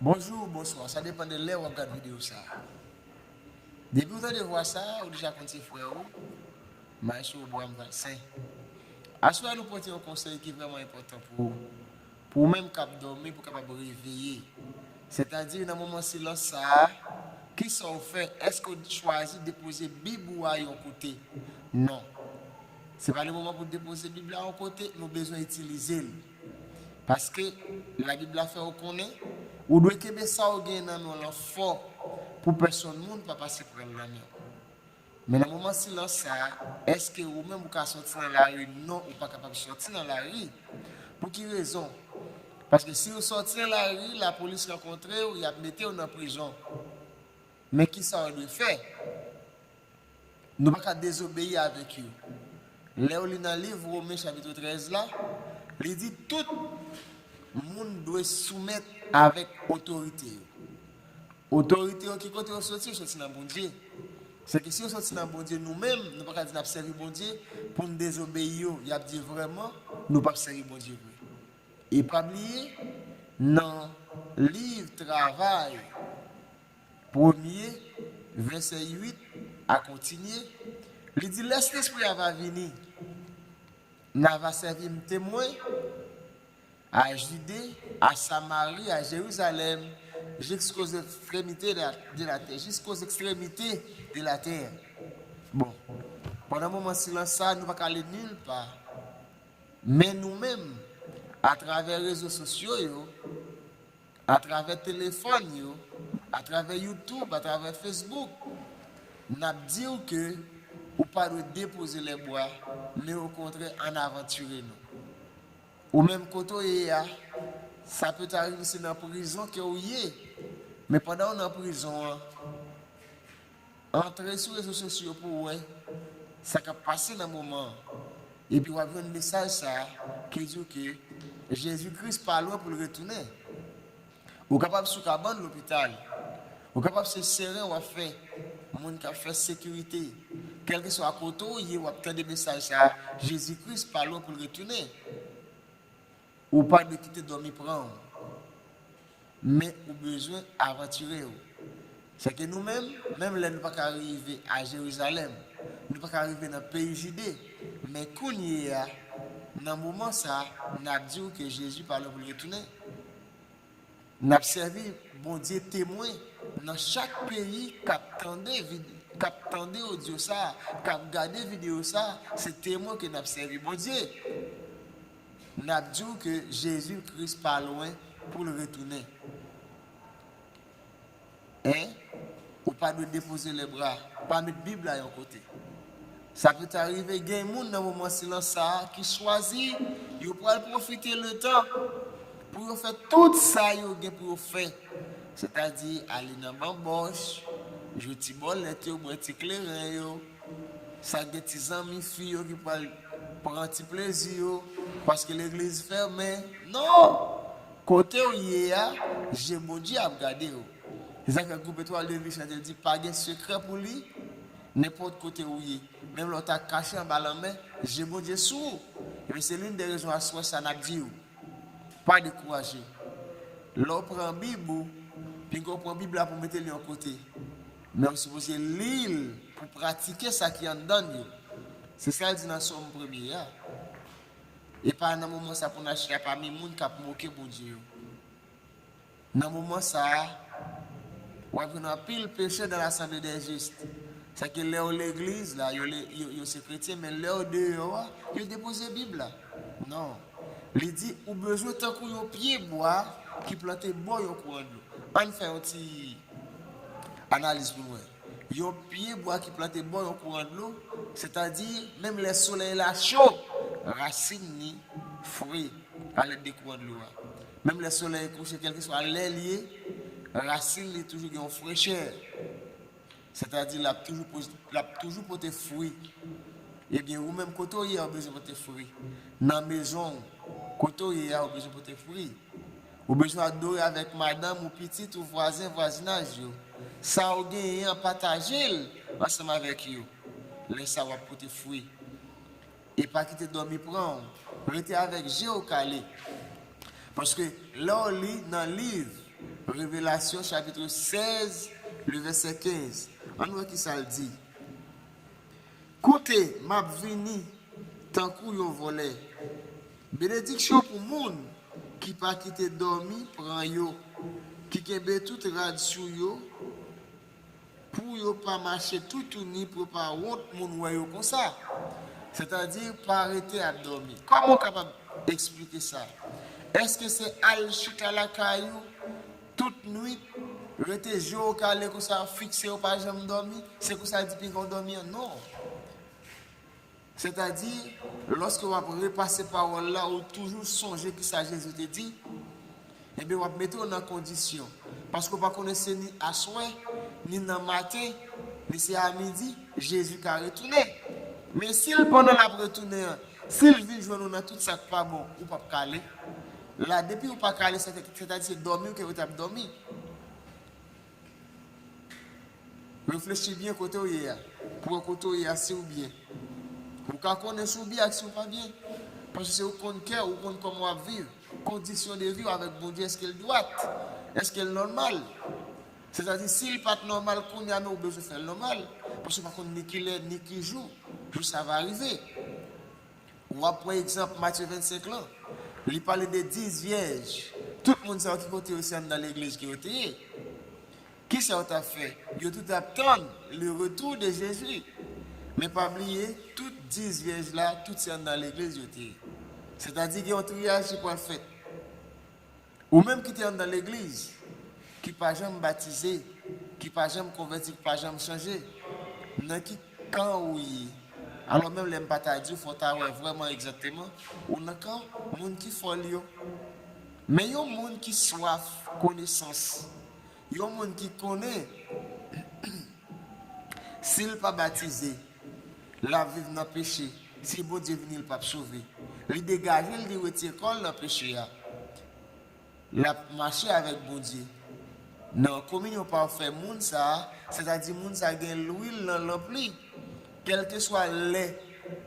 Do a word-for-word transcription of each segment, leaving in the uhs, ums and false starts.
Bonjou, bonswa, sa depann de lè w ap gad videyo sa a. Depi w tande vwa sa a, ou deja konn se frè ou, Maestro Bram Valcin. Aswè a, nou pote yon konsèy ki vrèman enpòtan pou ou, pou ou menm k ap dòmi, pou w kapab reveye. Sètadi, nan moman silans sa a, kisa w fè? Èske w chwazi depoze Bib ou a yon kote? Non. Se pa le moman pou depoze Bib la yon kote, nou bezwen itilize l. Paske Labib la fè w konnen, ou dwe kenbe sa w gen nan men w lan fò pou pèsonn moun pa pase pran l nan men w. Men nan moman silans sa a, èske ou menm ou ka sòti nan lari? Non, ou pa kapab sòti nan lari. Pou ki rezon? Paske si w sòti nan lari, lapolis rankontre w, y ap mete w nan prizon. Men kisa w dwe fè? Nou pa ka dezobeyi avèk yo. Lè w li nan liv Women chapit trèz la, li di tout moun dwe soumèt avèk otorite yo. Otorite yo, ki kote yo soti? Yo soti nan Bondye. Se ke si yo soti nan Bondye, nou menm, nou pa ka di n ap sèvi Bondye pou n dezobeyi yo. Y ap di vrèman, nou p ap sèvi Bondye vre. E pa bliye, nan liv Travay, premye, vèsè uit a kontinye, li di, lè Sentespri a va vini, n a va sèvi m temwen a Jide, a Samari, a Jerizalèm, jiskos ekstremite de la, de la tè, jiskos ekstremite de la tè. Bon, pandan moman silans sa, nou pa ka ale nil pa. Men nou menm, atravè rezo sosyo yo, atravè telefòn yo, atravè YouTube, atravè Facebook, n ap di w ke ou pa dwe depoze lèbra, men okontrè, ann avantire nou. Ou menm kote w ye a, sa peut arriver se nan prizon ke w ye, men pandan w nan prizon an, antre sou rezo sosyo pou w wè sa k ap pase nan moman an. Epi w ap jwenn mesaj sa a ki di w ke Jezi Kris pa lwen pou l retounen. Ou kapab sou kabann lopital. Ou kapab se seren w ap fè, moun k ap fè sekirite. Kèlkeswa kote w ye, w ap tande mesaj sa a, Jezi Kris pa lwen pou l retounen. Ou pa dwe kite dòmi pran w. Men ou bezwen avantire w. Se ke nou menm, menm lè nou pa ka rive a Jerizalèm, nou pa ka rive nan peyi Jide, men kounye a, nan moman sa a, n ap di w ke Jezi pa lwen pou l retounen. N ap sèvi Bondye temwen nan chak peyi k ap tande vid-, k ap tande odyo sa a, k ap gade videyo sa a, se temwen ke n ap sèvi Bondye. N ap di w ke Jezi Kris pa lwen pou l retounen. En, ou pa dwe depoze lèbra, pa met Bib la yon kote. Sa peut arriver, gen moun nan moman silans sa a ki chwazi, yo pral pwofite letan pou yo fè tout sa yo gen pou yo fè. Sètadi, ale nan banbòch, jwe ti bòlèt yo, bwè ti kleren yo, sa gen ti zanmi fi yo ki pral pran ti plezi yo, paske legliz fèmen. Non! Kote w ye a, je Bondye ap gade w. Se sa k fè gwoup Etoile de Vie chante, li di, pa gen sekrè pou li, nenpòt kote w ye. Menm lè w ta kache anba lanmè, je Bondye sou ou. Ebyen, se l'une des raisons aswè sa n ap di w. Pa dekouraje. Lè w pran Bib ou, pinga w pran Bib la pou mete l yon kote. Men w sipoze li l pou pratike sa ki anndan l yo. Se sa l di nan Sòm premye a. E pa nan moman sa pou n achte a pami moun k ap moke Bondye yo. Nan moman sa a, w ap jwenn anpil pechè dans l'assemblée des justes. Sa ke lè w legliz la, yo, le- yo, yo se kretyen, men lè w deyò a, yo depoze Bib la. Non. Li di, ou bezwen tankou yon pye bwa ki plante bò yon kouran dlo. Ann fè yon ti analiz pou nou wè. Yon pye bwa ki plante bò yon kouran dlo, sètadi, menm lè solèy la cho, rasin li fre a lèd de kouran dlo a. Menm lè solèy kouche, kèlkeswa lè l ye, rasin li toujou gen yon frechè. Sètadi, l ap toujou poz- l ap toujou pote fwi. Ebyen, ou menm kote w ye a, ou bezwen pote fwi. Nan mezon w, kote w ye a, ou bezwen pote fwi. Ou bezwen adore avèk madanm ou, pitit ou, vwazen, vwazinaj yo. Sa ou genyen an, pataje l ansanm avèk yo. Lè sa a, w ap pote fwi. E pa kite dòmi pran w. Rete avèk je w kale. Paske lè w li nan liv Revelasyon chapit sèz, le vèsè kenz. Ann wè ki sa l di. Koute, m ap vini tankou yon vòlè. Benediksyon pou moun ki pa kite dòmi pran yo, ki kenbe tout rad sou yo, pou yo pa mache toutouni, pou yo pa wont moun wè yo konsa. Sètadi, pa rete ap dòmi. Kòman w kapab eksplike sa? Èske se al chita lakay ou tout nwit, rete je w kale konsa, fikse w, pa janm dòmi? Se konsa l di piga w dòmi an? Non. Sètadi, lòske w ap repase pawòl la, ou toujou sonje ki sa Jezi te di, ebyen, w ap mete w nan kondisyon. Paske w pa konnen se ni aswè, ni nan maten, ni se a midi, Jezi ka retounen. Men si l pandan l ap retounen an, si l vin jwenn ou nan tout sa k pa bon, ou p ap kale. La, depi ou pa kale, sètadi se dòmi w ke w t ap dòmi. Reflechi byen kote w ye a, pou wè kote w ye a, si w byen. Ou ka konnen si w byen ak si w pa byen. Paske se ou konn kè w, ou konn kòman w ap viv. Kondisyon de vi w avèk Bondye, èske l dwat? Èske l nòmal? Sètadi, si l pa t nòmal kounye a, men ou bezwen fè l nòmal. Paske ou pa konn ni kilè, ni ki jou, jou sa va rive. W ap pran egzanp Matye vennsenk lan. Li pale de dis vyèj. Tout moun sa yo ki kote yo se anndan legliz ke yo te ye. Kisa yo t ap fè? Yo tout ap tann le retour de Jésus. Men pa bliye, tout dis vyèj la, tout se anndan legliz yo te ye. Sètadi gen yon triyaj ki pral fèt. Ou menm ki te anndan legliz, ki pa janm batize, ki pa janm konvèti, ki pa janm chanje, nan ki kan ou ye? Alò menm lè m pa ta di w, fò w ta wè vrèman egzakteman, ou nan kan moun ki fòl yo. Men yon moun ki swaf konesans, yon moun ki konnen si l pa batize, l ap viv nan peche, si Bondye vini, l p ap sove. Li degaje l, li retire kò l nan peche a. L ap mache avèk Bondye. Nan kominyon pafè moun sa a, sètadi moun sa a gen lwil nan lanp li. Kèlkeswa lè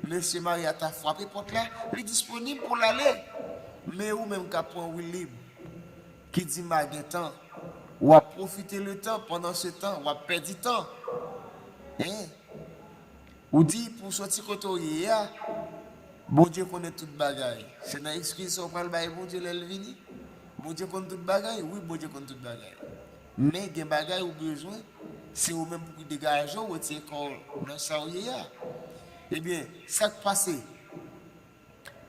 mesye marye a ta frape pòt la, li disponib pou l ale. Men ou menm k ap pran wi lib, ki di m a gen tan, w ap pwofite letan, pandan se tan, w ap pèdi tan. Hein? Ou di pou w soti kote w ye a, Bondye konnen tout bagay. Se nan eskiz sa w pral bay Bondye lè l vini? Bondye konn tout bagay? Wi, Bondye konn tout bagay. Men gen bagay ou bezwen, se ou menm pou degaje w, retire kò w nan sa w ye a. Ebyen, sa k pase?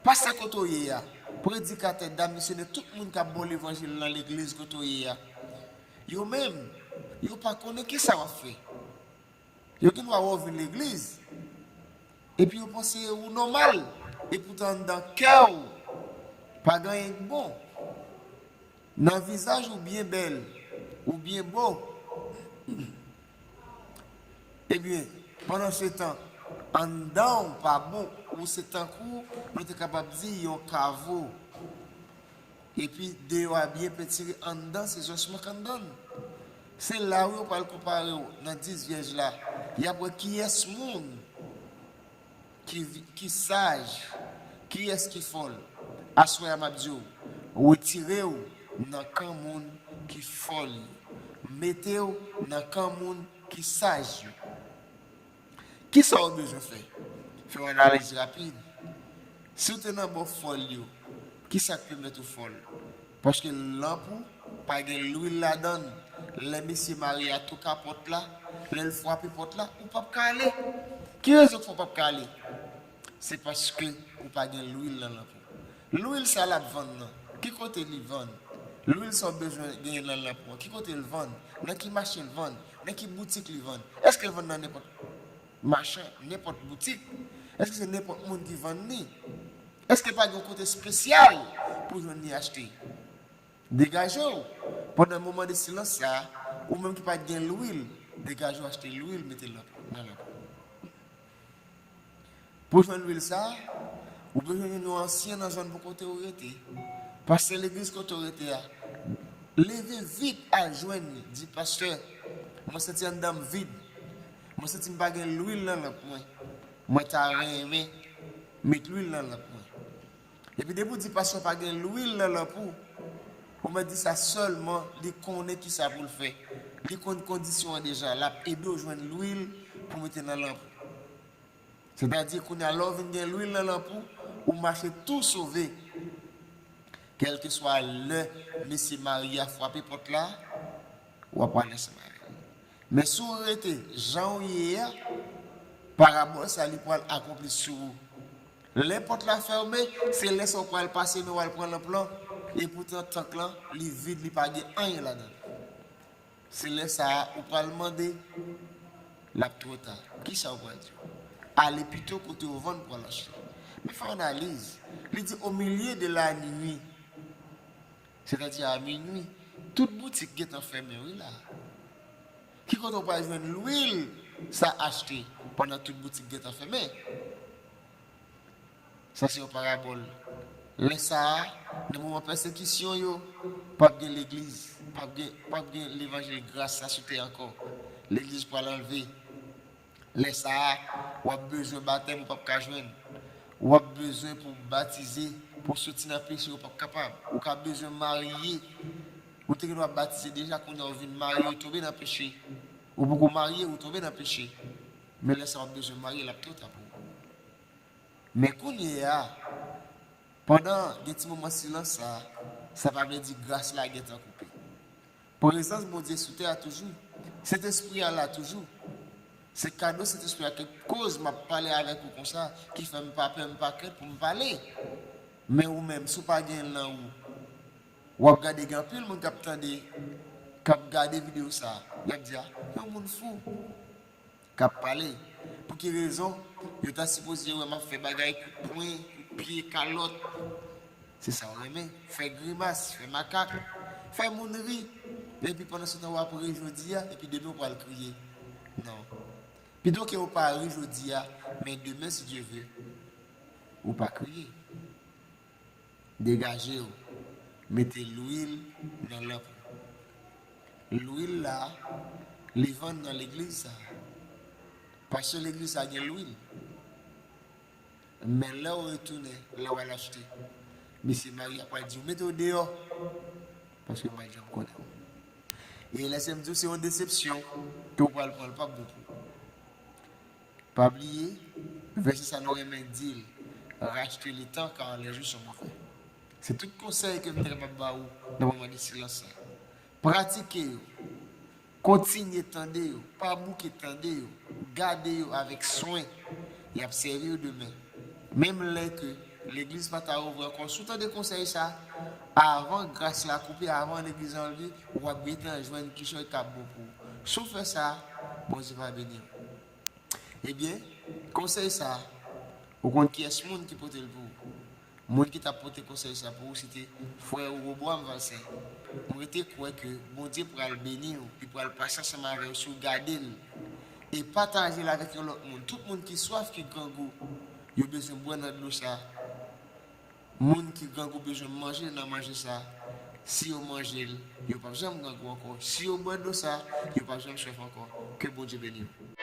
Pastè kote w ye a, predikatè, dam misyonè, tout moun k ap ba w levanjil nan legliz kote w ye a, yo menm, yo pa konnen kisa w ap fè. Yo gendwa wè w vin legliz, epi yo panse ou nòmal, epoutan anndan kè w, pa gen anyen k bon. Nan vizaj ou byen bèl, ou byen bo. Ebyen, pandan se tan, anndan w pa bon, ou se tankou, nou te kapab di, yon kavo. Epi deyò a byen pentire, anndan se zòsman k anndan l. Se la wi yo pral konpare w nan dis vyèj la. Y ap wè kiyès moun ki, vi- ki saj, kiyès ki fòl. Aswè a m ap di w, retire w nan kan moun ki fòl yo. Mete w nan kan moun ki saj yo. Kisa w bezwen fè? Fè yon analiz rapid. Si w te nan bò fòl yo, kisa k pèmèt ou fòl? Paske lanp ou pa gen lwil ladan l. Lè mesye marye a toka pòt la, lè l frape pòt la, ou p ap ka ale. Ki rezon k fè w p ap ka ale? Se paske ou pa gen lwil nan lanp ou. Lwil sa l ap vann nan, ki kote li vann? Lwil sa w bezwen genyen nan lanp ou an, ki kote l vann? Nan ki mache l vann? Nan ki boutik li vann? Èske l vann nan nenpòt machann, nenpòt boutik? Èske se nenpòt moun ki vann li? Èske pa gen yon kote espesyal pou jwenn li achte? Degaje w. Pandan moman de silans sa a, ou menm ki pa t gen lwil, degaje w achte lwil, mete l nan, nan lanp ou. Pou jwenn lwil sa a, ou bezwen jwenn yon ansyen nan zòn pou kote ou rete. Pastè legliz kote ou rete a, leve vit al jwenn li, di, "Pastè, mwen santi anndan m vid. Mwen santi m pa gen lwil nan lanp mwen. Mwen ta renmen met lwil nan lanp mwen." Epi depi w di pastè w pa gen lwil nan lanp ou, Ou mèt di sa sèlman, li konnen ki sa pou l fè. Li konn kondisyon an deja, l ap ede w jwenn lwil pou mete nan lanp ou. Sètadi, kounye a, lè w vin gen lwil nan lanp ou, ou mache tou sove. Kèlkeswa lè mesye mari a frape pòt la, w ap pral ansanm avè l. Men si w rete jan w ye a, parabòl sa li pral akonpli sou ou. Lè pòt la fèmen, se lè sa w pral pase men w al pran lanp lan, epoutan tank lan, li vid, li pa gen anyen ladan l. Se lè sa a ou pral mande, l ap twò ta. Kisa w pral di yo? Ale pito kote w vann pou al achte. Men fè analiz. Li di au milieu de la nuit. Sètadi a minui. Tout boutik gentan fèmen wi la. Ki kote w pral jwenn lwil sa achte pandan tout boutik gentan fèmen? Sa se yon parabòl. Lè sa a, nan moman pèsekisyon yo, p ap gen legliz, p ap gen, p ap gen levanjil gras la sou tè ankò. Legliz pral anlve. Lè sa a, w ap bezwen batèm ou p ap ka jwenn. W ap bezwen pou w batize, pou w soti nan peche ou p ap kapab. Ou ka bezwen marye. Ou te gen dwa batize deja, kounye a w vin marye, ou tonbe nan peche. Ou poko marye, ou tonbe nan peche. Men lè sa a w ap bezwen marye, l ap twò ta pou ou. Men kounye a, pandan gen ti moman silans sa, sa pa vle di gras la gentan koupe. Prezans Bondye sou tè a toujou. Sentespri a la toujou. Se kado Sentespri a ki koz m ap pale avèk ou konsa, ki fè m pa pè, m pa krent pou m pale. Men ou menm, si w pa gen l nan ou, w ap gade gen anpil moun k ap tande, k ap gade videyo sa, y ap di, a, yon moun fou k ap pale. Pou ki rezon? Yo ta sipoze wè m ap fè bagay kout pwen, kout pye, kalòt. Se sa w renmen. Fè grimas, fè makak, fè moun ri. Epi pandan se tan w ap ri jodi a, epi demen w pral kriye. Non. Pito ke w pa ri jodi a, men demen, si Dye ve, ou pa kriye. Degaje w. Mete lwil nan lanp ou. Lwil la, li vann nan legliz sa. Pastè legliz sa gen lwil. Men lè w retounen, lè w al achte, mesye mari a pral di w mete w deyò. Paske yo pa t janm konnen w. E lè se m di w se yon desepsyon ke w pral pran, l p ap bon pou ou. Pa bliye, vèsè sa nou renmen di l, racheter le temps car les jours sont mauvais. Se tout konsèy ke m te kapab ba ou nan moman de silans sa. Pratike yo. Kontinye tande yo. Pa bouke tande yo. Gade yo avèk swen. Y ap sèvi w demen. Menm lè ke legliz pa ta ouvri ankò, si w tande konsèy sa, avan gras la koupe, avan legliz anlve, w ap gentan jwenn kichòy k ap bon pou ou. Si w fè sa, Bondye va beni w. Ebyen, konsèy sa a, ou konn kiyès moun ki pote l pou ou? Moun ki t ap pote konsèy sa pou ou, se te frè ou Roboam Valcin. M rete kwè ke Bondye pral beni w, li pral pase ansanm avè w si w gade l e pataje l avèk yon lòt moun. Tout moun ki swaf, ki grangou, yo bezwen bwè nan dlo sa. Moun ki grangou bezwen manje nan manje sa. Si yo manje l, yo p ap janm grangou ankò. Si yo bwè dlo sa, yo p ap janm swaf ankò. Ke Bondye beni w.